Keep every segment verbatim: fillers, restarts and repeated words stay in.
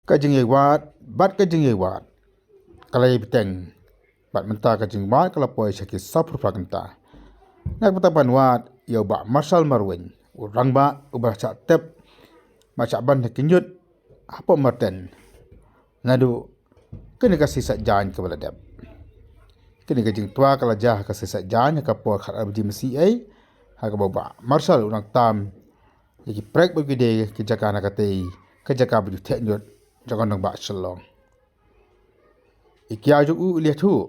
Ka jingïawad bad ka jingïawad ka la ïai bteng, bad mynta ka jingwad ka la poi sha ki sawphew phra kynta. Nga kwah ban wad ïa u Bah Marshal Marwein, u rangbah uba shah tep, ba shah ban ha ki ñiut hapoh Marten. Naduh kane ka sisat jaiñ kaba la dep, kane ka jingtwa ka la jia ha ka sisat jaiñ ha ka por khatar baje mynsiei, ha kaba u Bah Marshal u nang tam ïa ki prek bad ki die ki jaka na katei ka jaka ba ju theh ñiut jong ka nongbah Shillong. I kiaw jong u i la ïathuh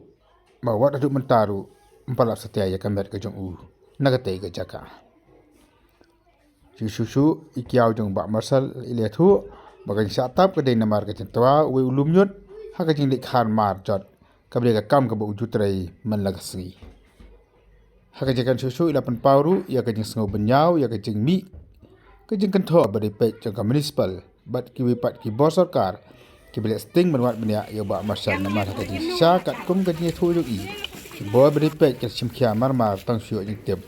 ba wat haduh mynta ruh ym pat lap satia ïa ka met ka jong u na katei ka jaka. Shuh shuh shuh i kiaw jong u Bah Marshal i la ïathuh ba ka jingshah tap ka dei namar ka jingtwa uwei u lum ñiut ha ka jingleit khan mar jot, kaba dei ka kam kaba u ju trei man la ka sngi. Ha ka jingkren shuh shuh i la pynpaw ruh ïa ka jingsngew bynñiaw ïa ka jingmih ka jingkynthoh ba dei peit jong ka municipal bad kiwei pat ki bor sorkar kiba leh sting ban wad bniah ïa u Bah Marshal namar ha ka jingshisha katkum ka jingïathuh jong i, ki bor ba dei peit ki la shim khia mar mar tang shu ïoh jingtip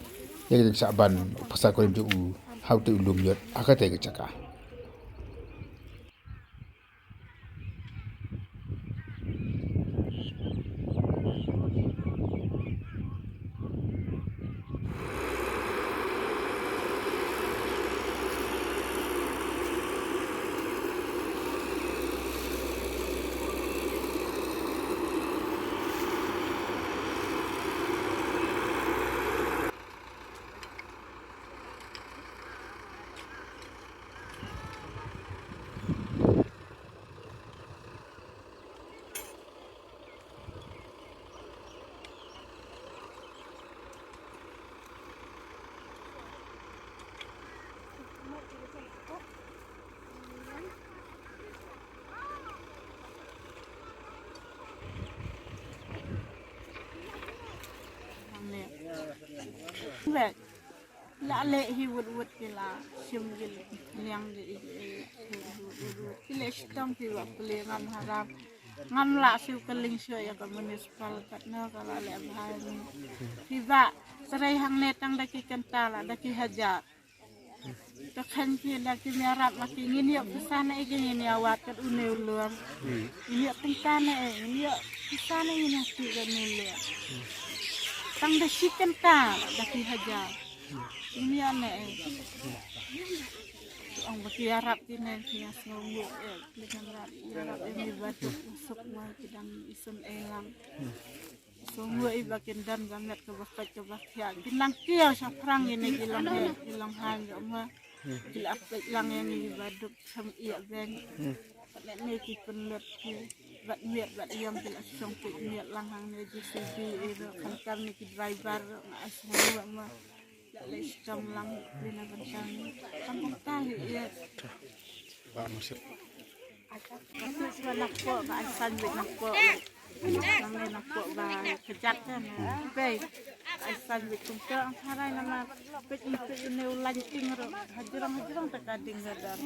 ïa ka jingshah ban u pyrsa kurim jong u ha utei u lum ñiut ha katei ka jaka. La leh hi wut wut ki la shim ki liang ki i ki i wut wut wut ki leh shitom ki wa pule ngam haram. Ngam lah shu ka ling shu ïa ka municipal kat na ka la leh bha ni. Ki ba trei hangne tang da ki kynta la da ki hajar. Te khein ki da ki ïarap ma ki ngin ïoh pisa ne ki ngin ïawad kat une u lum. Ngin ïoh tyngka ne ngin ïoh pisa ne ngin ïoh ki kat une u lum. Tang da shi kynta da ki hajar. Ngin ïoh ne. Ong ba ki ïarap ki ne ki ïa sngew ngu eh ki dang ïarap ïa ngi ba duk suk ma ki dang isynei lang. Sngewbha i ba kin don ka met kaba koit kaba khiah. Kin nang kiew shaphrang ïa ngi ki long heh ki long haiñ ka ma. Ki la peit lang ïa ngi ba duk kham ïa beng. Pat ne ki pynlut ki bad miet bad ïong ki la shong peit miet lang hangne J C B i ruh khamtam ne ki driver ruh nga ai sngewbha ma. La leh shitom lang ïa na bynta ngi. Kam bynta hi ïa. Ba masuk. Ka tu shuwa na pok ba ai sandwich na pok. Nang ne na pok ba kejat kan. Bei. Ai sandwich kum tu ang harai nama pek ni pek ni ulan ting ro. Hajrong hajrong tak ading gadar.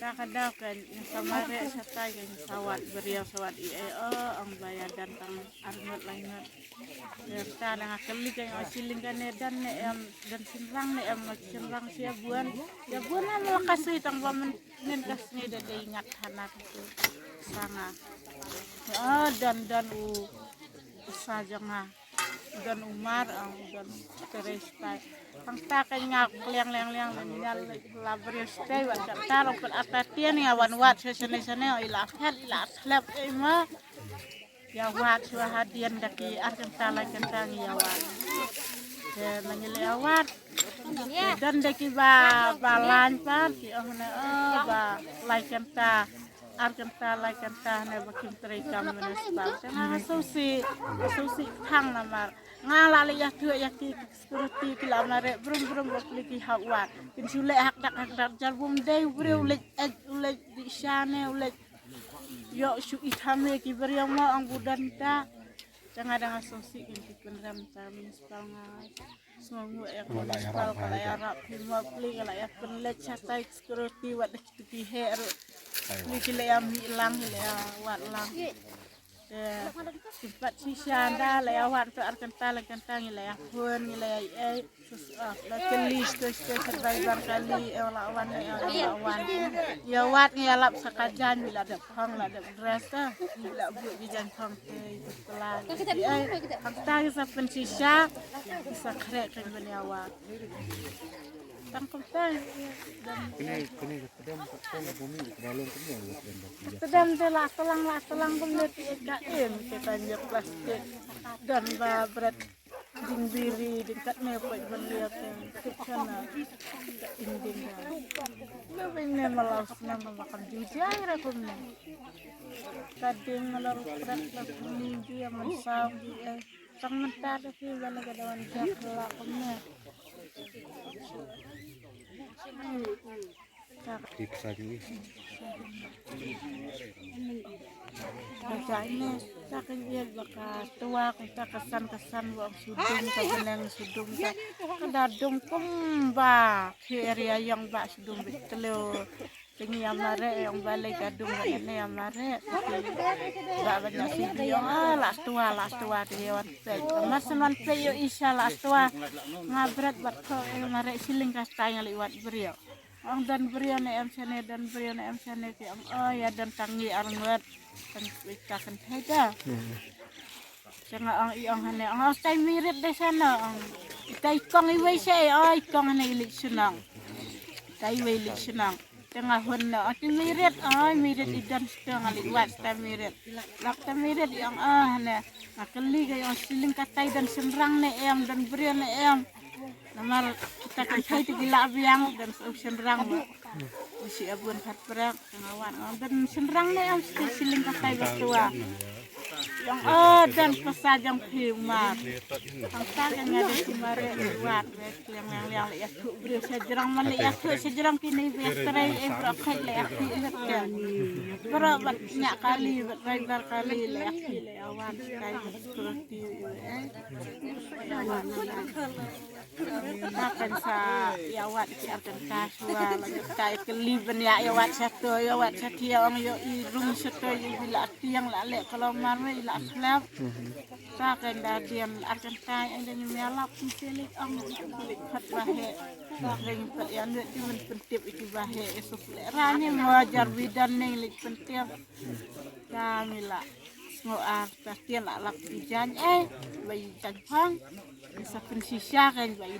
Ka ka daw kan sama re satai kan sawat beriau sawat i ai o ang baya dan tang arngot laingot. Ïa ta da nga kylli ka ïa u shilling kane don ne em, don shynrang ne em, ma shynrang shi ïa buan. Ïa buan ma la ka sui tang ba men, men ka sngi da dei ngat hana ka sui. Sanga. Ah, don, don u, u sa jong nga. Don u mar, ah, don u terei stai. Tang ta ka nga kliang liang liang le nyal la briew stai wan ka ta rong pet ata tien nga wan wat sha shane shane, ila phet, ila klep, eh, ma. Ïa wad shuwa hadien da ki ar kynta lai kynta ngi ïa wad. Te ma ngi leh ïa wad. Te don da ki ba, ba lain pat ki ong ne, oh, ba lai kynta, ar kynta lai kynta ne ba kim trei kam municipal. Te nga sngewsih, sngewsih thang namar nga la leh ïathuh ïa ki security ki la mareh brum brum ba pli ki hap wad. Kin shu leh hakdak hakdak jar bym dei u briew leit eh u leit dih sha ne u leit Ïoh shu i kham ïa ki briew mo ong bu don ta. Te nga dang sngewsih kin ki pynrem ta municipal nga. Sngewsih ïa ka municipal ka la ïarap phi mo pli ka la ïa pynleit shatai security wat da kitu ki heh ruh. Pli ki la ïa mih lang ki la ïa wad lang. Ki pat shisha nda la ïa wad to ar kynta la kynta ngi la ïa phone ngi la ïa ei. Sus ah la kylli shisha shisha shisha bai bar kali eh la wan eh la wan. Ïa wad ngi ïa lap sa ka jan wi la dep hong la dep dress ta. Wi la bu ki jan hong te wi pla. Ei khamta ki sa pynshisha ki sa khreh kan ban ïa wad. Tang kumta. Kine kine ka tdem ka tong ka bumi ka balong kumne. Tdem te la tlang la tlang kumne ti ka im te ka nje plastik. Dan ba bret ding biri ding kat ne poi ban lia te. Kit kana ka im ding da. Lo bing ne malau sna ma kan jujai ra kumne. Ka ding malau bret la kumne ji aman sau ji eh. Tang mynta da ki ba la ka dawan jak la kumne. Ti psa jong i. Ka jai ne ta ka ïet ba ka tuwa ka ta ka san ka san wa sudung ka beneng sudung ka ka da dung kumba ki area yang ba sudung bit telo. Tingi ïa mare ong balei ka dung ne ïa mare. Ba ba nya si ong ah la tua la tua ti ïa wan pek. Mas man pek ïo isa la tua. Nga bret bat ko ïa mare siling ka stai nga li wat brio. Ong dan brio ne em sene dan brio ne em sene ki ong oh ïa dan tangi arngot. Kan ita kan theda. Sanga ong i ong hane ong oh stai mirit de sana ong. Ita ikong iwei se oh ikong hane ilik sunang. Ita iwei ilik sunang. Te nga hun na ati mirit ai mirit i dan sta nga li wat ta mirit. Lak ta mirit i ong ah ne nga kylli ka ong siling katai dan senrang ne em dan bria ne em. Namar kita kan kai tu gila biang dan senrang. Isi abun khat prak te nga wan ong dan senrang ne em siling katai ba tua. Yang oh dan pesa jong phi mar. Tang sa ka nga de si mare wat be kliang liang liang le yak tu bri sa jrang man le yak tu sa jrang kini be trai e bro khai le yak tu le kan. Bro bat nya kali bat rai bar kali le yak tu le awan kai security eh. Makan sa ïa wat ki ar kan ta sua la ka ïa kylli ban ïa ïa wat sa to ïa wat sa ki ong ïa i rung sa to ïa i la tiang la le kalau mar me i la slap. Sa kan da diam ar kan ta ïa da ni me la pun selik ong selik khat ba he. Sa kan pat ïa nut di men pentip i ba he e so le ra ni mo jar bidan ni lik pentip. Ka ngi la sngo ar ta tiang la lak i jan eh ba i jan phang. Sa pynshisha kan ba i